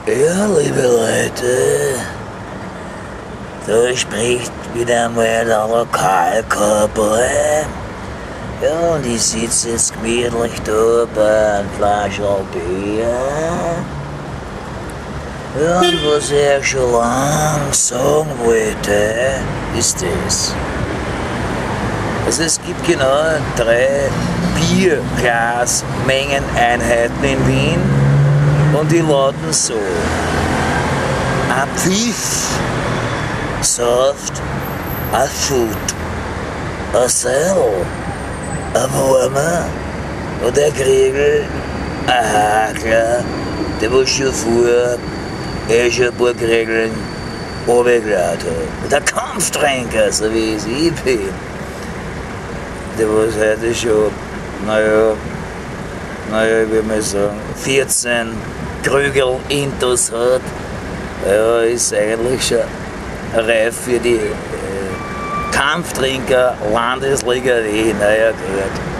Ja, liebe Leute, da spricht wieder einmal der Lokalcowboy. Ja, und ich sitze jetzt gemütlich da bei einem Flascherl Bier. Ja, und was ich euch schon lang sagen wollte, ist das. Also es gibt genau drei Bierglasmengeneinheiten in Wien und die lauten so: Ein Pfiff, Saft, ein Foot, ein Seil, ein Wurmer und ein Kriegel, ein Hakler, der was schon vorher eh schon ein paar Kriegeln runtergeladen hat. Und ein Kampftrinker, so wie es ich bin, der was heute schon, naja, ich würde mal sagen, 14 Krügel intus hat, ja, ist eigentlich schon reif für die Kampftrinker Landesliga Wien. Naja, gut.